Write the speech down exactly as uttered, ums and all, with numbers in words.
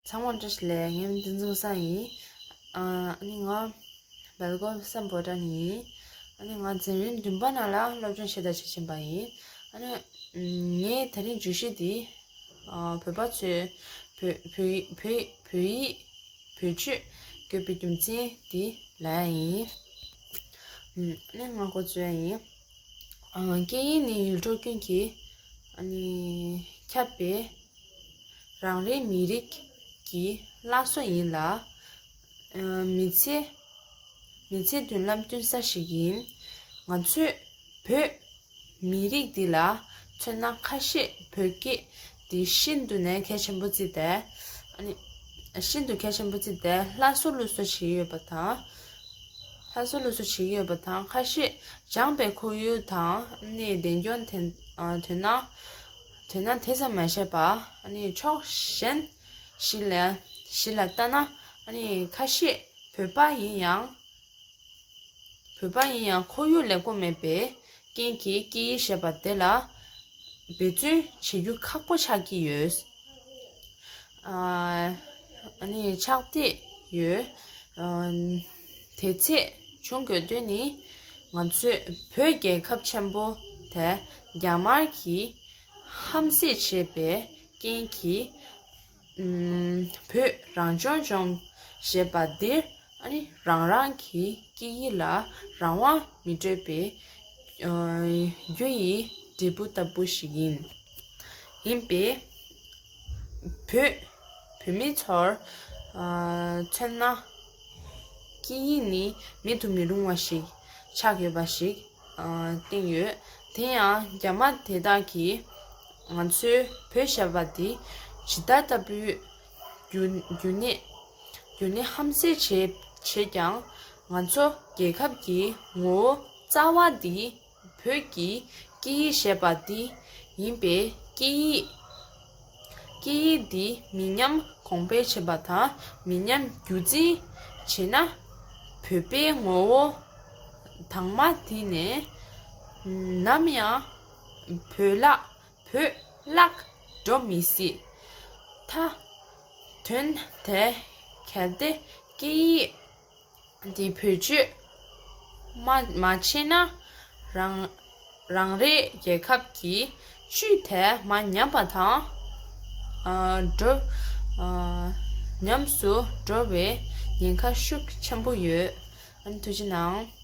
ཚང་མ་བཀྲ་ཤིས་བདེ་ལེགས། ངའི་མིང་བསྟན་འཛིན་བཟང་ཡིན། ཨ་ནི་ང་སྦེལ་ཀོབ་སམ་བྷོ་ཊ་ནས་ཡིན། ཨ་ནི་ང་འཛིན་རིམ་བདུན་པ་ནང་ལ་སློབ་སྦྱོང་ཞེ་དྲག་བྱེད་བཞིན་པ་ཡིན། ཨ་ནི་ངའི་དེ་རིང་བརྗོད་གཞི་འདི་ཨ་བོད་པ་ཚོས་བོད་བོད་བོད་བོད་ཡིག་བེད་སྤྱོད་དགོས་པའི་རྒྱུ་མཚན་འདི་ལབ་ཡ་ཡིན། ཨ་ནི་ང་འགོ་འཛུགས་ཡ་ཡིན། ཨ་སྐད་ཡིག་ནི་ཡུལ་གྲུ་ཀུན་གྱིས་ཨ་ནི་ཁྱབ་པའི་རང་རེའི་མི་རིགས་ཀྱི་བླ་སྲོག་ཡིན་ལ། ཨ་མི་ཚེ་མི་ཚེ་མདུན་ལམ་སྟོན་ས་ཞིག་ཡིན། ང་ཚོས་བོད་མི་རིགས་འདི་ལ་མཚོན་ན་ཁ་ཤས་བོད་སྐད་འདི་ཤིན་ཏུ་ནས་གལ་ཆེན་པོ་བརྩིས་ཏེ། ཨ་ནི་ཤིན་ཏུ་གལ་ཆེན་པོ་བརྩིས་ཏེ་སླར་གསོ་སླར་གསོ་བྱེད་ཀྱི་ཡོད་པ་དང་། སླར་གསོ་སླར་གསོ་བྱེད་ཀྱི་ཡོད་པ་དང་། ཁ་ཤས་སྦྱངས་པའི་ཁོར་ཡུག་དང་ཨ་ནི་བདེ་སྐྱོང་དེ་ཨ་དོ་སྣང་དོ་སྣང་དེ་ཙམ་མ་བྱས་པ། ཨ་ནི་ཕྱོགས་གཞན་ཞིག་ལ་ཞིག་ལ་ལྟ་ན། ཨ་ནི་ཁ་ཤས་བོད་པ་ཡིན་ཡང་། བོད་པ་ཡིན་ཡང་ཁོར་ཡུག་ལེགས་པོ་མེད་པའི་རྐྱེན་གྱིས་སྐད་ཡིག་ཞེས་པ་དེ་ལ་འབད་བརྩོན་བྱེད་རྒྱུ་ཁག་པོ་ཆགས་ཀྱི་ཡོད། ཨ་ནི་ཆགས་བསྡད་ཡོད། ཨ་དེ་ཚེ་བྱུང་དགོས་དོན་ནི། ང་ཚོས་བོད་རྒྱལ་ཁབ་ཆེན་པོ་དེ་རྒྱ་དམར་གྱིས་ཧམ་བཟས་བྱས་པའི་རྐྱེན་གྱིས། ཨུམ། བོད་རང་སྐྱོང་ལྗོངས་ཞེས་པ་འདིར་ཨ་ནི་རང་རང་གི་སྐད་ཡིག་ལ་རང་དབང་མི་སྤྲོད་པའི་ཨ་རྒྱུ་ཡི་འབྲས་བུ་ལྟ་བུ་ཞིག་ཡིན། ཡིན་པས། བོད་བོད་མི་ཚོར་ཨ་མཚོན་ན་སྐད་ཡིག་ནི་མེད་དུ་མི་རུང་བ་ཞིག་ཆགས་ཡོད་པ་ཞིག་ཨ་བསྟན་ཡོད། དེ་ཡང་རྒྱ་དམར་དེ་དག་གིས་ང་ཚོའི་བོད་ཞེས་པ་འདི་ཇི་ལྟ་ལྟ་བུའི་རྒྱུ་རྒྱུ་ནས་རྒྱུ་ནས་ཧམ་བཟས་བྱས་བྱས་ཀྱང་། ང་ཚོ་རྒྱལ་ཁབ་ཀྱི་ངོ་བོ་རྩ་བ་འདི་བོད་ཀྱི་སྐད་ཡིག་ཞེས་པ་འདི་ཡིན་པས། སྐད་ཡིག་སྐད་ཡིག་འདི་མི་ཉམས་གོང་འཕེལ་བྱེད་པ་དང་། མི་ཉམས་རྒྱུན་འཛིན་བྱེད་ན། བོད་པའི་ངོ་བོ་དྭངས་མ་འདི་ནས་ནམ་ཡང་བོད་ལ་བོད་བརླག་འགྲོ་མི་སྲིད། ད་དོན་དེ་གལ་ཏེ་སྐད་ཡིག་འདི་བེད་སྤྱོད་མ་མ་བྱས་ན། རང་རང་རེའི་རྒྱལ་ཁབ་ཀྱི་བཅུད་དེ་མར་ཉམས་པ་དང་། ཨ་འགྲོ་ཨ་ཉམས་སུ་འགྲོ་བའི་ཉེན་ཁ་ཤུགས་ཆེན་པོ་ཡོད། ཨ་ནི་ཐུགས་རྗེ་གནང་།